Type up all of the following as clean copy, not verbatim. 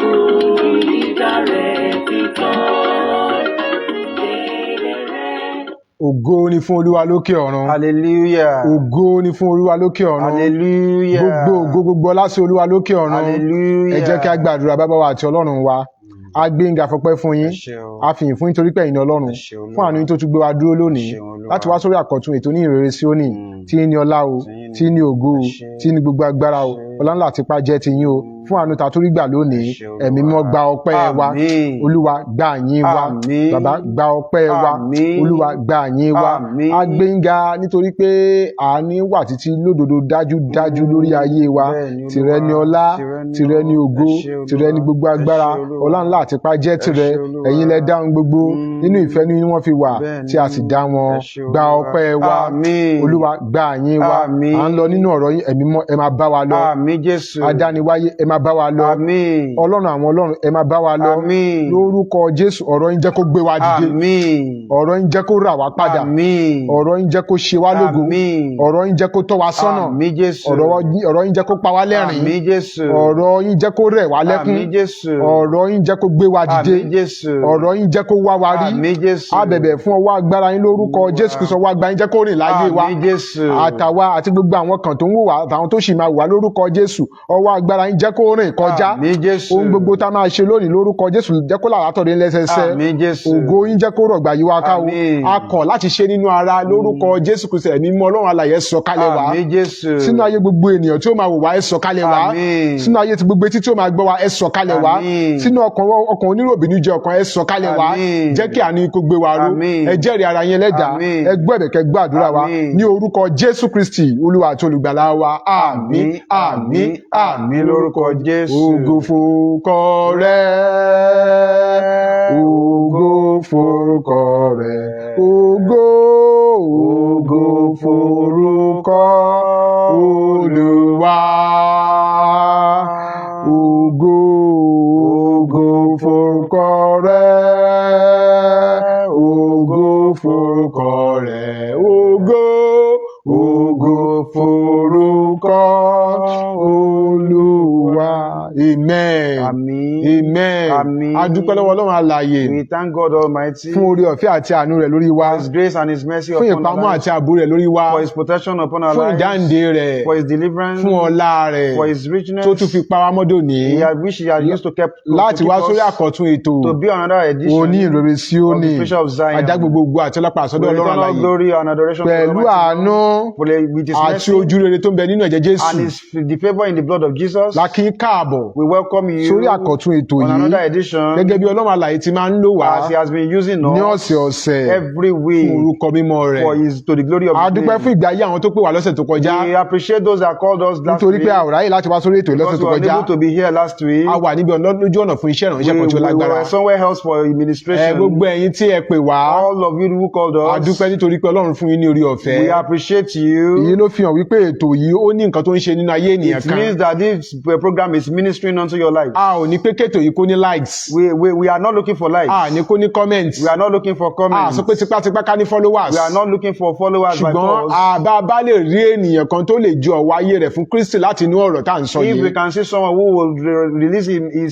Kú ìdá rẹ̀ ti tán. Dédé rẹ̀. Ògo ni fún Olúwa lókè ọ̀run. Hallelujah. Ògo ni fún Olúwa lókè ọ̀run. Hallelujah. Gbogbo ògo, gbogbo ọlá sí Olúwa lókè ọ̀run. Hallelujah. Ẹ jẹ́ kí a gbàdúrà. Bàbá wa àti Ọlọ́run wa, a gbé yín ga, fọpẹ́ fún yín. Ẹ ṣé o. A fìyìn fún yín torí pé ẹ̀yin ni Ọlọ́run. Ẹ ṣé, Olúwa. Fún àánú yín tó tún gbé wa dúró lónìí Ẹ ṣé, Olúwa. láti wá sórí àkọ́tún ètò Oníhìnrere Síónì, tí ní ọlá o, Tí ní tí ní ògo o, Ẹ ṣé. tí ní gbogbo agbára o. Ẹ ṣé. Ọlá ńlá àti ipá jẹ́ ti yín o, fún àánú ta tó rí gbà lónìí. Ẹ ṣé, Olúwa. Ẹ̀mí Mímọ́, gba ọpẹ́ wa. Àmín. Olúwa, gba ìyìn wa. Àmín. Bàbá, gba ọpẹ́ wa. Àmín. Olúwa, gba ìyìn wa. Àmín. A gbé yín ga nítorí pé àánú wà títí lódodo dájú dájú lórí ayé wa. Bẹ́ẹ̀ ni, Tìrẹ ni Olúwa. ọlá, Tìrẹ ni tìrẹ ni o. ògo, Ẹ ṣé, Olúwa. tìrẹ ni gbogbo Ẹ ṣé, agbára. Olúwa. Ọlá ńlá àti ipá jẹ́ Ẹ tìrẹ. ṣé, Olúwa. Ẹ̀yin lẹ dáhùn gbogbo, nínú ìfẹ́ ni wọ́n fi wà tí a sì dá wọn. Ẹ ṣé, Gba Olúwa. ọpẹ́ wa. Àmín. Olúwa, gba ìyìn wa. Àmín. À ń lọ nínú ọ̀rọ̀ yín. Ẹ̀mí Mímọ́, ẹ máa bá wa lọ. Àmín, Jésù. Adániwáyé, ẹ máa bá wa lọ. Àmín. Ọlọ́run àwọn ọlọ́run, ẹ máa bá wa lọ. Àmín. Lórúkọ Jésù, ọ̀rọ̀ yín jẹ́ kó gbé wa dìde. Àmín. Ọ̀rọ̀ yín jẹ́ kó rà wá padà. Àmín. Ọ̀rọ̀ yín jẹ́ kó ṣe wá lógo. Àmín. Ọ̀rọ̀ yín jẹ́ kó tọ́ wa sọ́nà. Àmín, Jésù. Ọ̀rọ̀ yín jẹ́ kó pa wá lẹ́rìn. Àmín, Jésù. Ọ̀rọ̀ yín jẹ́ kó rẹ̀ wá lẹ́kún. Àmín, Jésù. Ọ̀rọ̀ yín jẹ́ kó gbé wa dìde. Àmín, Jésù. Ọ̀rọ̀ yín jẹ́ kó wá wa rí. Àmín, Jésù. A bẹ̀bẹ̀ fún ọwọ́ agbára yín lórúkọ Jésù Kristi. Ọwọ́ agbára yín jẹ́ kó rìn láyé wa. Àmín, Jésù. Àtàwa àti gbogbo àwọn kan tó ń wò wá, àtàwọn tó sì máa wà, lórúkọ Jésù, ọwọ́ agbára yín jẹ́ kó rìn kọjá. Àmín, Jésù. Ohun gbogbo tá a máa ṣe lónìí, lórúkọ Jésù, jẹ́ kó làwátọ̀dé lẹ́sẹsẹ. Àmín, Jésù. Ògo yín jẹ́ kó rọ̀gbà yí wa ká o. Àmín. A kọ̀ láti ṣe nínú ara lórúkọ Jésù Kristi. Ẹ̀mí Mímọ́ Ọlọ́run alààyè, sọ̀kalẹ̀ wá Àmín, Jésù. sínú ayé gbogbo ènìyàn tí ó máa wò wá. Ẹ sọ̀kalẹ̀ wá Àmín. sínú ayé tí gbogbo etí tí ó máa gbọ́ wa. Ẹ sọ̀kalẹ̀ wá Àmín. sínú ọkàn ọkàn oníròbìnújẹ́ ọkàn. Ẹ sọ̀kalẹ̀ wá. Àmín. Jẹ́ kí àánú yín kó gbé wa ró. Àmín. Ẹ jẹ́rìí ara yín ẹlẹ́dàá. Àmín. Ẹ gbọ́ ẹ̀bẹ̀ kẹ́ gbọ́ àdúrà wa. Àmín. Ní orúkọ Jésù Kristi, Olúwa àti Olùgbàlà wa. Àmín, àmín, Àmín lórúkọ Jésù. Ògo forúkọ rẹ̀, ògo forúkọ rẹ̀, ògo, ògo forúkọ Olúwa, ògo, ògo forúkọ rẹ̀, ògo forúkọ rẹ̀, ògo, ògo forúkọ Olúwa. Amen. Àmín. Amen. Àmín. A dúpẹ́ lọ́wọ́ Ọlọ́run alààyè We thank God Almighty fún oore ọ̀fẹ́ àti àánú rẹ̀ lórí wa, for His grace and His mercy fún upon our ìpamọ́ lives, àti ààbò rẹ̀ lórí wa, for His protection upon our fún lives, ìdáǹdè rẹ̀, for His deliverance, fún ọlá rẹ̀ for His richness, tó tún fi pa wá mọ́ dòní which He had used to keep to láti keep wá sórí us àkọ́tún ètò to be on another edition Oníhìnrere Síónì. of the Preacher of Zion. A dá gbogbo ògo àti ọlá padà sọ́dọ̀ We Ọlọ́run return all alààyè glory and adoration to the pẹ̀lú Almighty àánú God, with His àti mercy ojú rere tó ń bẹ nínú ẹ̀jẹ̀ Jésù. and the favor in the blood of Jesus. La kí yín káàbọ̀ We welcome you sórí àkọ́tún ètò on yìí another edition gẹ́gẹ́ bí Ọlọ́run alààyè ti máa ń lò wá as He has been using ní us ọ̀sẹ̀ ọ̀sẹ̀ every week fún orúkọ mímọ́ rẹ̀. for His to the glory of A His dúpẹ́ name. fún ìgbé ayé àwọn tó pè wá lọ́sẹ̀ tó kọjá, We appreciate those that called us last nítorí week pé a ò ráyè láti wá sórí ètò lọ́sẹ̀ because tó we were kọjá. unable to be here last week. A wà níbi ọ̀nà, lójú ọ̀nà fún iṣẹ́ ìránṣẹ́ We, kan tí ó we lágbára. were somewhere else for Ẹ administration. gbogbo ẹ̀yin tí ẹ pè wá, All of you who called a us, dúpẹ́ nítorí pé Ọlọ́run fún yín ní oore ọ̀fẹ́. we appreciate you. Èyí ló fi hàn wípé ètò yìí ó ní nǹkan tó ń ṣe nínú ayé ènìyàn It kan. means that this program is ministering unto your life. A ò ní pé kétò yìí kó ní likes. We are not looking for likes. A ní kó ní comments. We are not looking for A comments. sọ pé tipátipá ká ní followers. We are not looking for followers by Ṣùgbọ́n force. àbá bá lè rí ènìyàn kan tó lè ju ọ̀wọ́ ayé rẹ̀ fún Kristi láti inú ọ̀rọ̀ tá à ń sọ If yìí, we can see someone who will release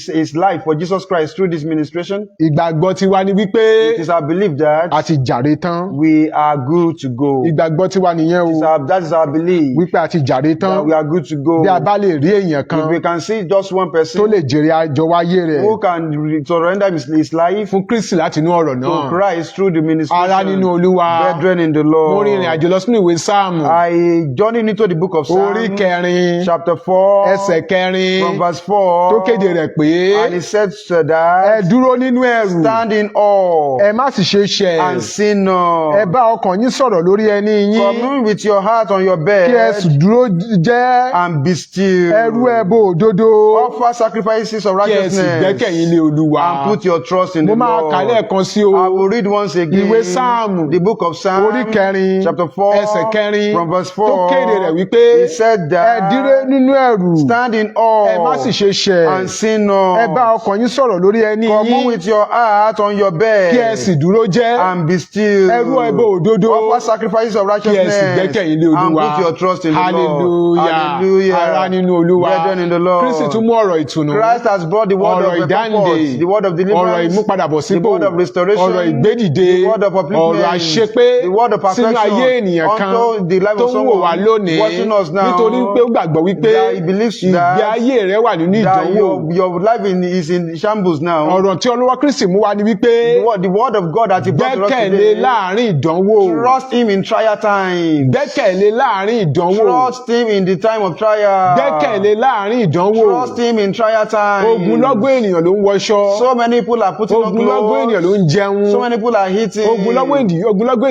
his life for Jesus Christ through this ministration, ìgbàgbọ́ tiwa ni wípé it is our belief that a ti jàre tán. we are good to go. Ìgbàgbọ́ tiwa nìyẹn o, That is our belief wípé a ti jàre tán. that we are good to go. Bí a bá lè rí èèyàn kan If we can see just one person tó lè jèrè àjọwọ́ ayé rẹ̀ who can surrender his life fún Kristi láti inú ọ̀rọ̀ to náà. Christ through the ministration. Ará nínú Olúwa, Brethren in the Lord, mo rin ìrìn àjò lọ sínú ìwé Sáàmù, I journeyed into the book of orí Psalm, kẹrin, chapter 4, ẹsẹ̀ kẹrin, from verse 4, tó kéde rẹ̀ pé, and he said "Ẹ that, dúró nínú ẹ̀rù, stand in awe ẹ má sì ṣe ṣẹ̀. and sin not. Ẹ bá ọkàn yín sọ̀rọ̀ lórí ẹní yín, Commune with your heart on your kí ẹ bed sì dúró jẹ́ and be still. Ẹ rú ẹbọ òdodo, Offer sacrifices of kí ẹ sì righteousness gbẹ́kẹ̀ yín lé Olúwa. And put your trust in Mo the máa Lord. kà lẹ́ẹ̀kan sí o. I will read once again. Ìwé Sáàmù, The book of Psalms, orí kẹrin, chapter 4, ẹsẹ̀ kẹrin, from verse 4. tó kéde rẹ̀ wípé He said ẹ that dúró nínú ẹ̀rù, stand in awe ẹ má sì ṣe ṣẹ̀. and sin not. Ẹ bá ọkàn yín sọ̀rọ̀ lórí ẹní Commune yín, with your heart on your bed kí ẹ sì dúró jẹ́. and be still. Ẹ rú ẹbọ òdodo, Offer sacrifices of kí ẹ sì righteousness gbẹ́kẹ̀yìn lé and Olúwa. put your trust in the Lord. Hallelujah. Hallelujah. Ará nínú Olúwa. Brethren in the Lord. Kristi tún mú ọ̀rọ̀ ìtùnú, Christ has brought the word ọ̀rọ̀ of ìdáǹdè, comfort, the word of ọ̀rọ̀ deliverance, the ìmúpadàbọ̀sípò, word of restoration, ọ̀rọ̀ ìgbédìde, the word of ọ̀rọ̀ upliftment, àṣepé the word of sínú perfection ayé ènìyàn kan unto the life tó of ń wò wá someone lónìí, watching us now, nítorí pé ó gbàgbọ́ wípé that he believes ìgbé that, ayé rẹ̀ wà nínú that ìdánwò. your life is in shambles now. Ọ̀rọ̀ tí Olúwa Kristi mú wá ni wípé The word of God that he brought to us gbẹ́kẹ̀lé today, láàrin ìdánwò. trust him in trial times. Gbẹ́kẹ̀lé láàrin ìdánwò. Trust him in the time of trial. Gbẹ́kẹ̀lé láàrin ìdánwò. Trust him in trial times. Ogunlọ́gọ̀ ènìyàn ló ń wọṣọ. So many people are putting on Ogunlọ́gọ̀ ènìyàn ló clothes. ń jẹun. So many people are eating. Ogunlọ́gọ̀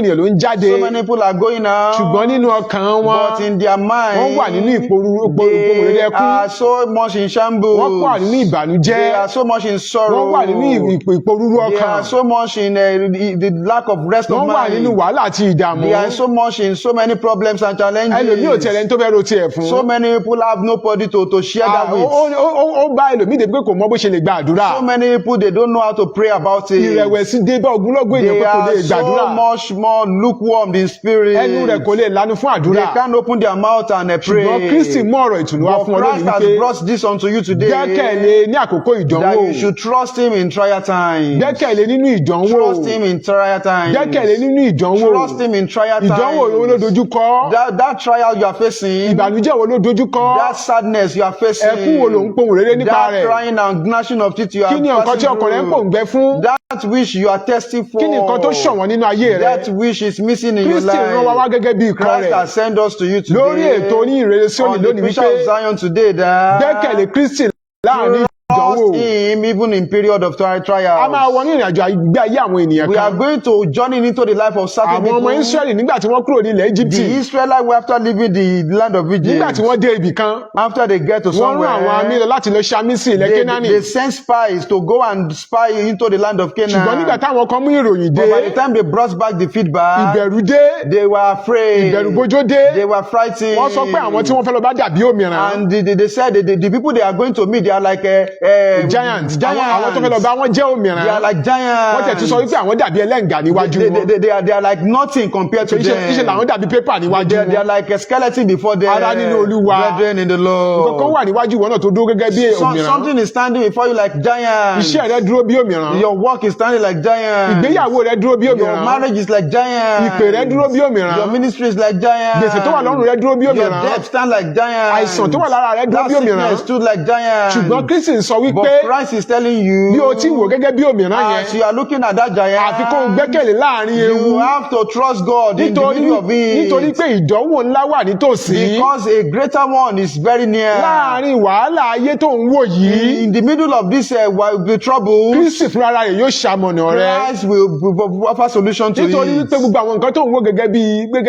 ènìyàn ló ń jáde. So many people are going out. Ṣùgbọ́n nínú ọkàn wọn, But in their mind, wọ́n wà nínú ìpòrúurú they ẹkún. are so much in shambles. Wọ́n wà nínú ìbànújẹ́. They are so much in sorrow. Wọ́n wà nínú ìpòrúurú They ọkàn. are so much in the lack of rest of Wọ́n wà mind. nínú wàhálà àti ìdààmú. They are so much in so many problems and challenges. Ẹlòmíì ò tiẹ̀ lẹ́ni tó fẹ́ ro tiẹ̀ fún. So many people have nobody to share Ah, that with. Ó bá ẹlòmíì débi pé kò mọ bó ṣe lè gba àdúrà. So many people, they don't know how to pray about it. Ìrẹ̀wẹ̀sì dé bá ogunlọ́gọ̀ èèyàn They pé kò lè are so gbàdúrà. much more lukewarm in spirit. Ẹnu rẹ̀ kò lè lanu fún àdúrà. They can't open their mouth and pray. Ṣùgbọ́n Kristi mú ọ̀rọ̀ ìtùnú wá But fún ọ lónìí Christ has wípé brought this unto you today, gbẹ́kẹ̀lé ní àkókò ìdánwò. that you should trust him in trial times. Gbẹ́kẹ̀lé nínú ìdánwò. Trust him in trial times. Gbẹ́kẹ̀lé nínú ìdánwò. Trust him in trial times. Ìdánwò wo ló dojú kọ? That trial you are facing, Ìbànújẹ́ wo ló dojú kọ? that sadness you are facing, Ẹkún wo ló ń pohùn réré nípa that rẹ̀? crying and gnashing of teeth you are Kí ni nǹkan tí passing ọkàn rẹ ń through, pòǹgbẹ fún? that which you are thirsty for, Kí ni nǹkan tó ṣọ̀wọ́n nínú ayé rẹ? that which is missing in your Kristi rán wa wá life, gẹ́gẹ́ bí ikọ̀ Christ rẹ̀ has sent us to you today, lórí ètò Oníhìnrere Síónì on the lónìí preacher wípé of Zion today, that gbẹ́kẹ̀lé Kristi láàrin ìdánwò. trust him even in period of trials. A máa wọ ní ìrìnàjò ìgbé ayé àwọn ènìyàn We are kan. going to journey into the life of certain Àwọn people. ọmọ Ísírẹ́lì, nígbà tí wọ́n kúrò ní ilẹ̀ Íjíbítì, The Israelites were, after leaving the land of Egypt, nígbà tí wọ́n dé ibì kan, after they get to wọ́n rán somewhere, àwọn amí lọ láti lọ ṣamí sí ilẹ̀ Kénáánì. they sent spies to go and spy into the land of Canaan. Ṣùgbọ́n nígbà táwọn kan mú ìròyìn dé, But by the time they brought back the feedback, ìbẹ̀rù dé, they were afraid. ìbẹ̀rùbojo dé. They were frightened. Wọ́n sọ pé àwọn tí wọ́n fẹ́ lọ bá dàbí òmìrán. And they said the people they are going to meet, they are like Giants. giants. Àwọn tó fẹ́ lọ bá wọn jẹ́ òmìrán. They are like giants. Wọ́n tẹ̀ tún sọ wípé àwọn dàbí ẹlẹ́ǹgà níwájú wọn. They are like nothing compared to them. Níṣe làwọn dàbí pépà níwájú They are wọn. like a skeleton before them. Ará nínú Olúwa. Brethren in the Lord. Nǹkan kan wà níwájú ìwọ náà tó dúró gẹ́gẹ́ bí òmìrán. Something is standing before you like giants. Iṣẹ́ rẹ dúró bí òmìrán. Your work is standing like giants. Ìgbéyàwó rẹ dúró bí Your òmìrán. marriage is like giants. Ìpè rẹ dúró bí òmìrán. Your ministry is like giants. Gbèsè tó wà lọ́rùn rẹ dúró bí Your òmìrán. debt stand like giants. Àìsàn tó wà lára rẹ dúró That bí òmìrán. sickness stood like giants. Ṣùgbọ́n Kristi ń sọ wípé But Christ is telling you, bí o ti ń wò gẹ́gẹ́ bí òmìrán yẹn, as you are looking at that giant, àfi kó o gbẹ́kẹ̀lé láàrin ewu. you have to trust God in the Nítorí middle of it. nítorí pé ìdánwò ńlá wà nítòsí. Because a greater one is very near. Láàrin wàhálà ayé tó ń wò yìí, In the middle of this the trouble, Kristi fúnra rẹ̀ yóò ṣamọ̀nà rẹ. Christ will offer solution to Nítorí it. wípé gbogbo àwọn nǹkan tó ń wò gẹ́gẹ́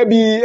bí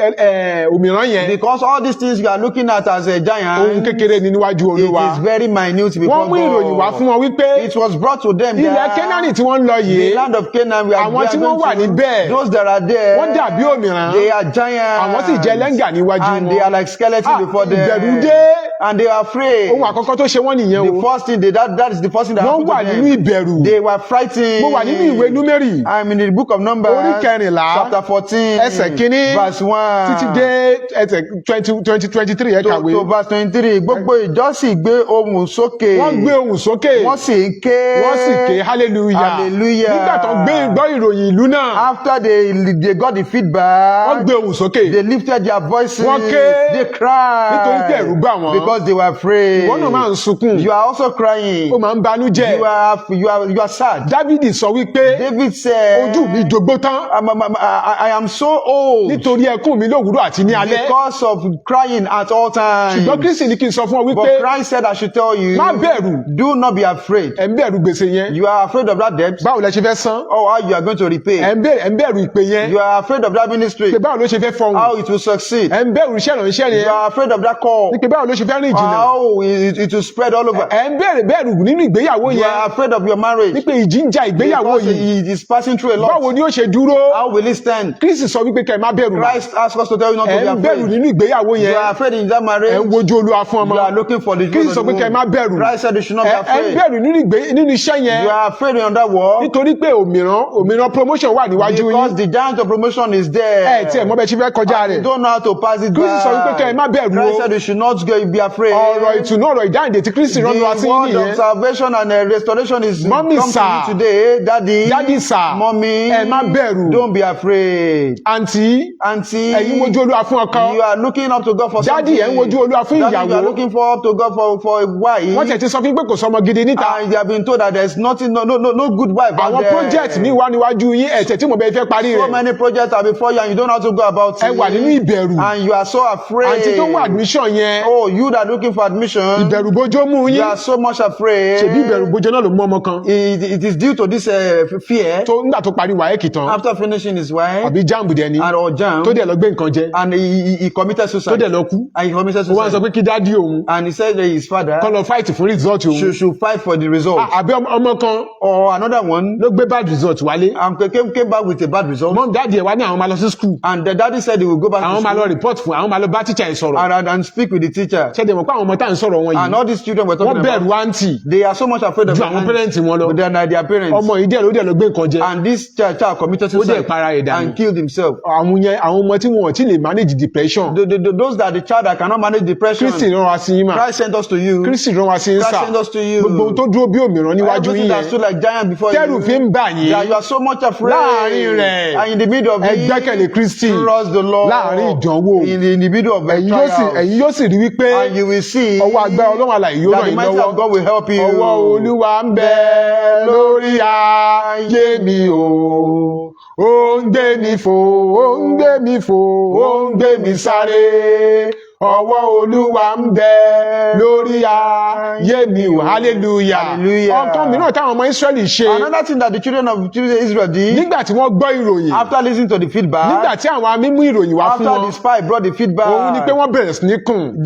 òmìrán yẹn, Because all these things you are looking at as a giant, ohun kékeré ni níwájú it Olúwa. is very minute before Wọ́n mú ìròyìn wá God. fún wọn wípé It was brought to them ilẹ̀ that Kénáánì tí wọ́n ń lọ the yìí, land of Canaan, we are, àwọn we are tí wọ́n going wà to, níbẹ̀, those that are there, wọ́n dàbí òmìrán. they are giants. Àwọn sì jẹ́ ẹlẹ́ngà níwájú And wọn. they are like skeleton Ah, before them. ìbẹ̀rù dé. And they are afraid. Ohun àkọ́kọ́ tó ṣe wọ́n nìyẹn The o. first thing that is the first thing that Wọ́n happened wà to them. nínú ìbẹ̀rù. They were frightened. Mo wà nínú ìwé Númérì, I'm in the book of Numbers, orí 14, chapter 14, ẹsẹ̀ 1, verse 1, títí dé ẹsẹ̀ 20 20 23, ẹ to, kàwé. to verse 23. Gbogbo ìjọ sì gbé ohùn sókè. Wọ́n gbé ohùn sókè. Wọ́n sì ń ké. Wọ́n sì ké, hallelujah. Hallelujah. Nígbà tó gbọ́ ìròyìn ìlú náà, After they got the wọ́n feedback, gbé ohùn sókè. they lifted their voices. Wọ́n ké. They cried. Nítorí pé ẹ̀rù bà wọ́n. Because they were afraid. Ìwọ náà máa ń sunkún. You are also crying. Ó máa ń banújẹ́. You are sad. Dávídì sọ wípé David said, ojú mi dògbó tán I am so old nítorí ẹkún mi lówùúrọ̀ àti ní alẹ́. because of crying at all times. Ṣùgbọ́n Kristi ní kí n sọ fún ọ wípé But Christ said I should tell you, má bẹ̀rù. do not be afraid. Ẹ̀ ń bẹ̀rù gbèsè yẹn. You are afraid of that debt. Báwo lẹ ṣe fẹ́ san? Oh, how you are going to repay. Ẹ̀ ń bẹ̀rù ìpè yẹn, You are afraid of that ministry. pé báwo ló ṣe fẹ́ fọhùn. How it will succeed. Ẹ̀ ń bẹ̀rù iṣẹ́ ìránṣẹ́ You yẹn, are afraid of that call. ní pé báwo ló ṣe fẹ́ fẹ́ rìn jìnnà. How it will spread all over. Ẹ̀ ń bẹ̀rẹ̀ bẹ̀rù nínú ìgbéyàwó You yẹn, are afraid of your marriage wípé ìjì ń ja ìgbéyàwó because yìí. it is passing through a lot. Báwo ni ó ṣe dúró? How will it stand? Kristi sọ wípé kẹ́ ẹ má bẹ̀rù mà. Christ asked us to tell you not to Ẹ̀ be ń bẹ̀rù afraid. nínú ìgbéyàwó You yẹn. are afraid in that Ẹ̀ marriage. ń wojú Olúwa fún ọmọ. You are looking for the Kristi sọ pé kẹ́ ẹ má bẹ̀rù. Christ said you should not be Ẹ̀ ń afraid. bẹ̀rù nínú iṣẹ́ yẹn. You are afraid in that work Nítorí pé òmíràn promotion wà níwájú because yín. the giant of promotion is there. Ẹ tiẹ̀ mọ̀ bẹ́ẹ̀ ṣe fẹ́ kọjá You rẹ̀. don't know how to pass it Kristi sọ wípé by. kẹ́ ẹ má bẹ̀rù o. Christ said you should not be afraid. Ọ̀rọ̀ ìtùnú, ọ̀rọ̀ ìdáǹdè tí Kristi rán wa The sí word nìyẹn. of salvation and restoration is Mommy, come sir. to you today, Daddy. Daddy, sir. Mommy. Ẹ má bẹ̀rù. Don't be afraid. Àǹtí, Auntie, ẹ̀yin wojú Olúwa fún ọkọ. you are looking up to God for Daddy, something. ẹ̀ ń wojú Olúwa fún Daddy, you ìyàwó. are looking for up to God for a wife. Wọ́n tiẹ̀ ti sọ fún yín pé kò sọmọ gidi níta. And you have been told that there's nothing, no, no, no, no good wife out Àwọn there. project mi wà níwájú yín, ẹ̀tẹ̀ tí mo bẹ fẹ́ parí So rẹ̀. many projects are before you and you don't know how to go about Ẹ it. wà nínú ìbẹ̀rù. And you are so afraid. Àǹtí tó wà admission yẹn, Oh, you that are looking for admission. ìbẹ̀rù bójó mú You yín. are so much afraid. Ṣèbí ìbẹ̀rù bójó náà ló mú ọmọ kan It is due to this fear. tó nígbà tó parí WAEC tán, After finishing his wife àbí JAMB dẹ̀ ni, and or JAMB, tó dẹ̀ lọ gbé nǹkan jẹ, and he committed tó suicide. dẹ̀ lọ kú. And he committed Ó wá ń sọ suicide. pé kí daddy òun And he said that his father kó lọ fight fún result òun. should fight for the result. Àbí ọmọ kan Or another one ló gbé bad result wálé. and came back with a bad result. Mom daddy ẹ̀ wá ní àwọn máa lọ sí school. And the daddy said he will go back Àwọn to máa lọ school report fún, àwọn máa lọ bá teacher ẹ̀ sọ̀rọ̀. and speak with the teacher. Ṣé ẹ mọ̀ pé àwọn ọmọ tá à ń sọ̀rọ̀ wọn And yìí, all these children were wọ́n talking bẹ̀rù about, àǹtí they are so much afraid of ju àwọn parents wọn lọ. but than their parents. Ọmọ yìí dẹ̀ ló dẹ̀ lọ gbé nǹkan jẹ. And this child committed Ó dẹ̀ suicide para ẹ̀ dànù. and killed himself. Àwọn yẹn, àwọn ọmọ tí wọn ò tí lè manage depression. Those that the child that cannot manage depression, Kristi rán wa sí yín mà. Christ sent us to you. Kristi rán wa sí yín Christ sà. sent us to you. Gbogbo ohun tó dúró bí òmíràn níwájú Everything yín that yẹn, stood like giant before tẹ́rù you, fi ń bà yín. that you are so much afraid. Láàrin rẹ̀, And in the middle of ẹ it, gbẹ́kẹ̀lé Kristi. trust the Lord. Láàrin ìdánwò, In the middle of the ẹ̀yin yóò sì trials, ẹ̀yin yóò sì rí wípé and you will see ọwọ́ agbára Ọlọ́run alààyè yóò that ràn the yín mighty lọ́wọ́. of God will help you. Ọwọ́ Olúwa ń bẹ lórí ayé mi o. Ó ń gbé mi fò, ó ń gbé mi fò, ó ń gbé mi sáré. Ọwọ́ Olúwa ń bẹ lórí ayé mi o. Hallelujah. Hallelujah. Ọ̀kan mìíràn táwọn ọmọ Ísírẹ́lì ṣe Another thing that the children of Israel did, nígbà tí wọ́n gbọ́ ìròyìn, after listening to the feedback, nígbà tí àwọn amímú ìròyìn wá fún after wọn, the spy brought the feedback, òun ni pé wọ́n bẹ̀rẹ̀ sí ní kùn.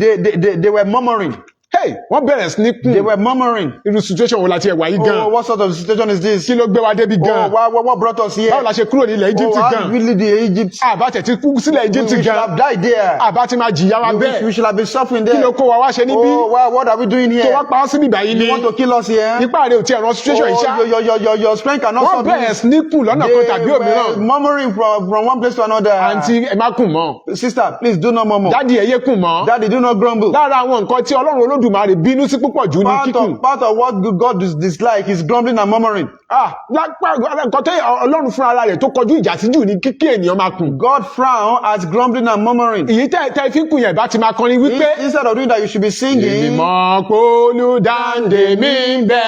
they were murmuring. Hey, wọ́n bẹ̀rẹ̀ sí ní kùn. They were murmuring. Irú situation wo la ti ẹ̀ wá yìí Oh, gan? what sort of situation is this? Kí ló gbé wa débi Oh, gan? what brought us here? Báwo la ṣe kúrò ní ilẹ̀ Egypt Oh, how gan? did we leave the Egypt? Àbá tẹ̀ ti kú sílẹ̀ We Egypt should gan. have died there. Àbá ti máa jìyà wa We bẹ́ẹ̀. should have been suffering Kí there. ló kó wa wá ṣe níbí? Oh, what are we doing Tó here? wá pa á síbí báyìí ni. You want to kill us here? Ipá rẹ̀ ò tiẹ̀ ran situation yìí ṣá. Oh, your strength cannot Wọ́n solve bẹ̀rẹ̀ this. sí ní kùn lọ́nà kan tàbí They òmíràn. were murmuring from one place to another. Àǹtí, ẹ má kùn mọ́. Sister, please do not murmur. Daddy, ẹ yé kùn mọ́. Daddy, do not grumble. Lára àwọn nǹkan tí Ọlọ́run Olódùmarè bínú sí púpọ̀ jù ní Part kíkùn. of, part of what God dislike is grumbling and murmuring. Ah, lápá nǹkan tó Ọlọ́run fúnra ara rẹ̀ tó kọjú ìjà sí jù ní kíkí ènìyàn máa kùn. God frown at grumbling and murmuring. Èyí tẹ́ fi ń kùn yẹn bá ti máa kọrin wípé. Instead of doing that, you should be Èmi singing. mọ̀ pé olùdáǹdè mi ń bẹ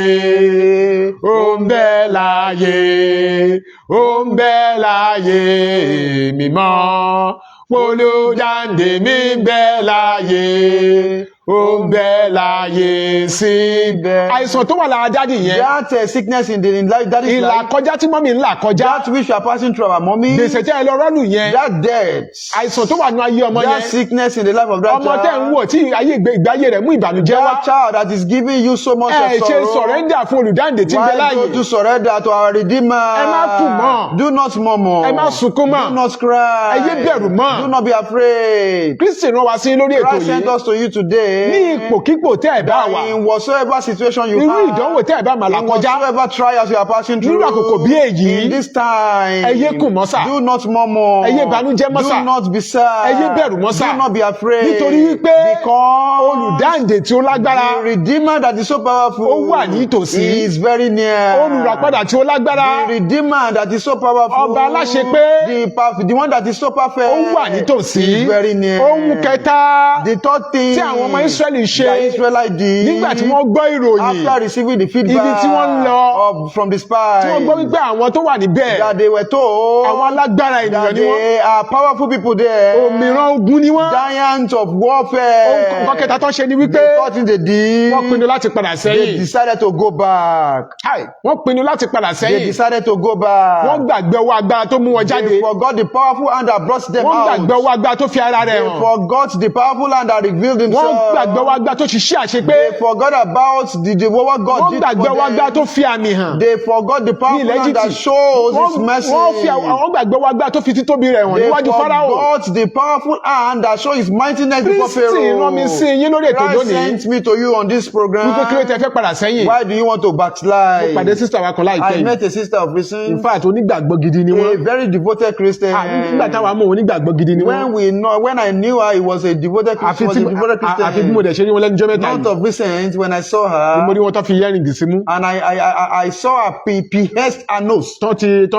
láàyè, ó ń bẹ láàyè, ó ń bẹ láàyè. Èmi mọ̀ pé olùdáǹdè mi ń bẹ láàyè, ó ń bẹ láàyè síbẹ̀. Àìsàn tó wà lára daddy yẹn, That sickness in life, that is ìlà life, kọjá tí mummy ń là kọjá, that which you are passing through our mommy, gbèsè tẹ́ ẹ lọ rọ́ọ̀lù yẹn, that death, àìsàn tó wà nínú ayé ọmọ that yẹn, sickness in the life of that ọmọ tẹ́ ń child, wò tí ayé ìgbé ayé rẹ̀ mú ìbànújẹ́ wá. that child that is giving you so much Ẹ of ṣe sorrow. surrender fún olùdáǹdè tí ń bẹ Why láàyè. don't you surrender to our Redeemer? Ẹ má kùn mọ́. Do not murmur. Ẹ má sunkún mọ́. Do not cry. Ẹ yé bẹ̀rù mọ́. Do not be afraid. Kristi rán wa sí lórí ètò Christ sent yìí. us to you today. Ní ipòkípò tẹ́ ẹ̀ bá wà, In whatsoever situation you irú are, ìdánwò tẹ́ ẹ̀ bá máa là in kọjá, whatsoever trials you are passing through, nírú àkókò bí èyí, in this time, ẹ yé kùn mọ́ sà. Do not murmur. Ẹ yé banújẹ́ mọ́ sà. Do not be sad. Ẹ yé bẹ̀rù mọ́ sà. Do not be afraid. Nítorí wípé because olùdáǹdè tí ó lágbára the Redeemer that is so powerful ó wà ní ìtòsí. He is very near. Olùràpadà tí ó lágbára The Redeemer that is so powerful. Ọba aláṣepé The one that is so perfect. ó wà nítòsí. Is very near. Ohun kẹta The third thing tí àwọn ọmọ Ísírẹ́lì ṣe that Israelite did nígbà tí wọ́n gbọ́ ìròyìn after receiving the feedback ibi tí wọ́n ń lọ, from the spies, tí wọ́n gbọ́ wípé àwọn tó wà níbẹ̀, that they were told àwọn alágbára ènìyàn that ni wọ́n, they are powerful people there, òmìrán ogun ni wọ́n. giants of warfare. Ohun nǹkan kẹta tó ṣe ni wípé wípé The third thing they did, wọ́n pinnu láti padà they sẹ́yìn. decided to go back. Hai, wọ́n pinnu láti padà They sẹ́yìn. decided to go back. Wọ́n gbàgbé ọwọ́ agbára tó mú wọn jáde. They forgot the powerful hand that brought them Wọ́n out. gbàgbé ọwọ́ agbára tó fi ara rẹ̀ They hàn. forgot the powerful hand that revealed Wọ́n himself. gbàgbé ọwọ́ agbára tó ṣiṣẹ́ àṣepé. They forgot about the what God Wọ́n did gbàgbé for ọwọ́ agbára them. tó fi àmì hàn They forgot the ní powerful ilẹ̀ hand that Íjíbítì. shows his Wọ́n mercy. wọ́n fi wọ́n gbàgbé ọwọ́ agbára tó fi títóbi rẹ̀ hàn They níwájú Fáráò. forgot the powerful hand that shows his mightiness before Kristi Pharaoh. rán mi sí yín lórí ètò Christ lónìí sent me to you on this program. wípé kí ló tẹ fẹ́ padà sẹ́yìn. Why do you want to backslide? Mo pàdé sister wa kan láìpẹ́ I yìí. met a sister of In recent, fact, onígbàgbọ́ gidi ni a wọ́n. very devoted Christian. Ah, nígbà táwa mọ̀, onígbàgbọ́ gidi ni wọ́n. When I knew her, he was a devoted Àfi Christian. Was tí a devoted Christian. àfi bí mo dẹ̀ ṣe rí wọn lẹ́nu jọ́ mẹ́ta Not yìí. of recent, when I saw Ni mo her, rí wọn tó fi earring símú. and I saw her pierced her nose Tó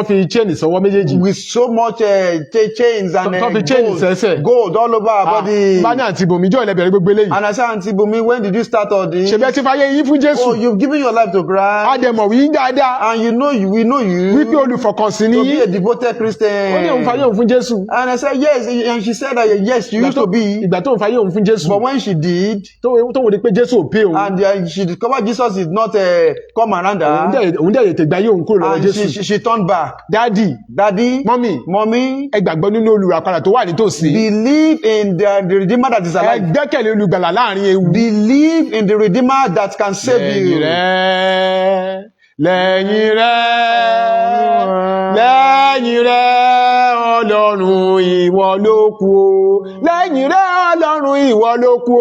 fi chain sọ́wọ́ méjèèjì. with so much chains and Tó fi chain sẹ́sẹ̀. gold all over her body. Bá ní, "Àǹtí Bùnmi, jọ́ ìlẹ̀bẹ̀rẹ̀ gbogbo eléyìí?" And I said, "Auntie Bumi, when did you start all this?" "Ṣebí ẹ ti fayé yín fún Jésù." "Oh, you've given your life to Christ." "A dẹ̀ mọ̀ wí dáadáa "And you know you, we know you wípé olùfọkànsìn ni to be yín." a devoted Christian." Ó ní òun fayé òun fún Jésù. And I said, "Yes." And she said that, yes, you used to be. Ìgbà tó ń fayé òun fún Jésù, But when she did, tó wò ní pé Jésù ò pé òun. and she discovered Jesus did not come around her, Òun dẹ̀ tètè gba ayé òun kúrò lọ́wọ́ and Jésù. she turned back. "Daddy, Daddy, Mommy, Mommy, ẹ gbàgbọ́ nínú olùràpadà tó wà nítòsí. Believe in the Redeemer that is Ẹ alive. gbẹ́kẹ̀lé olùgbàlà láàrin ewu." Believe in the Redeemer that can save Lẹ́yìn you. rẹ̀, lẹ́yìn rẹ̀, lẹ́yìn rẹ̀, Ọlọ́run, ìwọ ló kù o. Lẹ́yìn rẹ̀, Ọlọ́run, ìwọ ló kù o.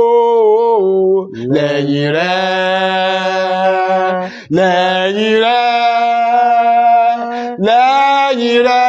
Lẹ́yìn rẹ̀, lẹ́yìn rẹ̀, lẹ́yìn rẹ̀,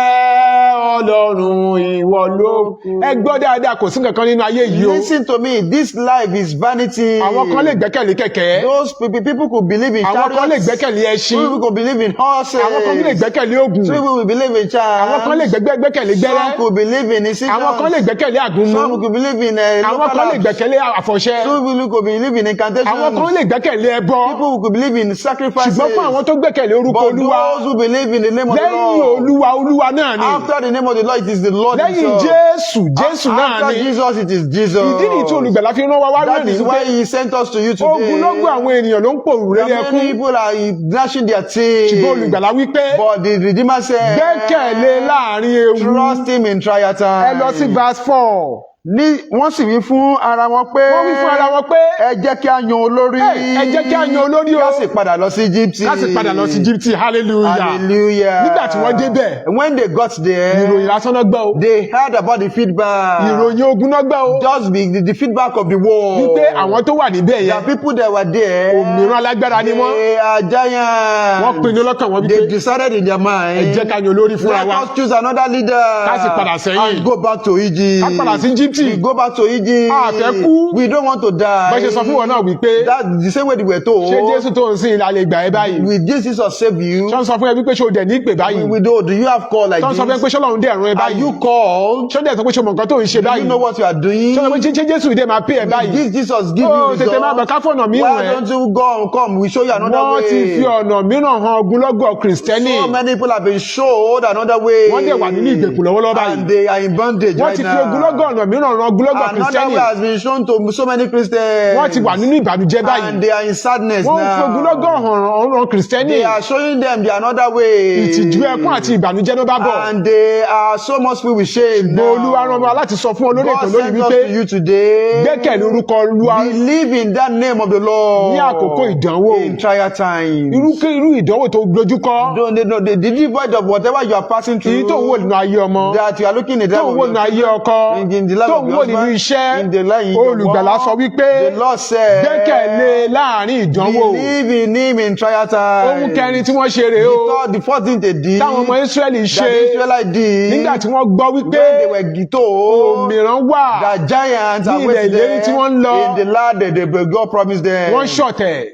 Ọlọ́run, ìwọ ló kù. Ẹ gbọ́ dáadáa, kò sí nǹkan kan nínú ayé yìí o. Listen to me. This life is vanity. Àwọn kan lè gbẹ́kẹ̀lé kẹ̀kẹ́. Those people could believe in Àwọn kan lè chariots. gbẹ́kẹ̀lé ẹṣin. People could believe in horses. Àwọn kan lè gbẹ́kẹ̀lé oògùn. Some people will believe in charms. Àwọn kan lè gbẹ́kẹ̀lé gbẹ́rẹ́. Some could believe in incisions. Àwọn kan lè gbẹ́kẹ̀lé àgúnmu. Some could believe in Àwọn local kan lè herbs. gbẹ́kẹ̀lé àfọ̀ṣẹ. Some people could believe in incantations. Àwọn kan lè gbẹ́kẹ̀lé ẹbọ. People could believe in sacrifices. Ṣùgbọ́n fún àwọn tó gbẹ́kẹ̀lé orúkọ But Olúwa, those who believe in the name of the lẹ́yìn Lord, Olúwa, Olúwa náà ni. after the name of the Lord, it is the Lord Lẹ́yìn himself. Jésù, Jésù náà After ni. Jesus, it is Jesus. Ìdí nìyí tí olùgbàlà fi rán wa wá That lónìí is why wípé he sent us to you today. ogunlọ́gọ̀ àwọn ènìyàn ló ń pòrúurú There are ẹkún. many people are gnashing their teeth. Ṣùgbọ́n olùgbàlà wípé But the Redeemer said, gbẹ́kẹ̀lé láàrin ewu. "Trust him in trial time." Ẹ lọ sí verse 4. Ní wọ́n sì wí fún ara wọn pé, Wọ́n wí fún ara wọn pé, "Ẹ jẹ́ kí a yan olórí. "Hey, ẹ jẹ́ kí a yan olórí o. Ká sì padà lọ sí Egypt." Ká sì padà lọ sí Egypt." Hallelujah. Hallelujah. Nígbà tí wọ́n débẹ̀, When they got there, ìròyìn lásán náà gbọ́ o. they heard about the feedback. Ìròyìn ogun náà gbọ́ o. Just the feedback of the war. Wípé àwọn tó wà níbẹ̀ The yẹn, people that were there, òmìrán alágbára ni wọ́n. they are giants. Wọ́n pinnu lọ́kàn wọn wípé They decided in their mind, ẹ jẹ́ ká yan olórí fúnra "Let wa. us choose another leader. Ká sì padà sẹ́yìn. And go back to Egypt. Ká padà sí Egypt. We go back to Egypt. A fẹ́ kú." We don't want to die." Bọ́n ṣe sọ fún wọn náà wípé That the same way they were told. ṣé Jésù tó ń sìn la lè gbà ẹ́ báyìí? "Will Jesus save you?" Ṣé wọ́n sọ fún ẹ wípé ṣé o dẹ̀ ní ìpè báyìí? We do. Do you have call like Ṣé wọ́n sọ fún ẹ this? pé ṣé Ọlọ́run dẹ̀ rán ẹ Are báyìí? you called? Ṣé wọ́n dẹ̀ sọ pé ṣé o mọ̀ nǹkan tó ń ṣe Do báyìí? you know what you are doing? Ṣé wọ́n sọ pé ṣé Jésù dẹ̀ máa pè ẹ́ báyìí? This Jesus give Ó you tètè máa bọ̀ result. ká fọ̀nà mìíràn Why ẹ̀. don't you go and come? We show you another Wọ́n way. ti fi ọ̀nà mìíràn han ogunlọ́gọ̀ Kìrìsìtẹ́nì. So many people have been showed another way. Wọ́n dẹ̀ wà nínú ìgbèkùn lọ́wọ́lọ́wọ́ báyìí. And they are in bondage Wọ́n right ti fi now. ogunlọ́gọ̀ ọ̀nà mìíràn ran ogunlọ́gọ̀ Another Kìrìsìtẹ́nì. way has been shown to so many Christians. Wọ́n ti wà nínú ìbànújẹ́ báyìí. And they are in sadness Wọ́n ń fi now. ogunlọ́gọ̀ hàn ran Kìrìsìtẹ́nì. They are showing them the another way. Ìtìjú, ẹkún àti ìbànújẹ́ ló bá bọ̀. And they are so much filled with shame now. Olúwa rán wa láti sọ fún ọ lórí ètò God lónìí sent us wípé to you today. gbẹ́kẹ̀lé orúkọ Olúwa Believe in that name of the Lord. ní àkókò ìdánwò. In trial times. Irú ìdánwò tó dojúkọ, Don't they know the devoid of whatever you are passing through. èyí tó ń wò nínú ayé ọmọ, That you are looking in the tó ń life wò of nínú your ayé ọkọ, in the life tó of ń your wò nínú husband, iṣẹ́, in the life in your olùgbàlà work. sọ wípé The Lord said, gbẹ́kẹ̀lé láàrin ìdánwò. "Believe in him in trial time." Ohun kẹrin tí wọ́n ṣe rèé o The fourth thing they did, táwọn ọmọ Ísírẹ́lì that ṣe the Israelites did, nígbà tí wọ́n gbọ́ wípé when they were told òmìrán wà that giants ní are ilẹ̀ waiting ìlérí tí there wọ́n ń lọ, in the land that God promised them, wọ́n ṣọ̀tẹ̀.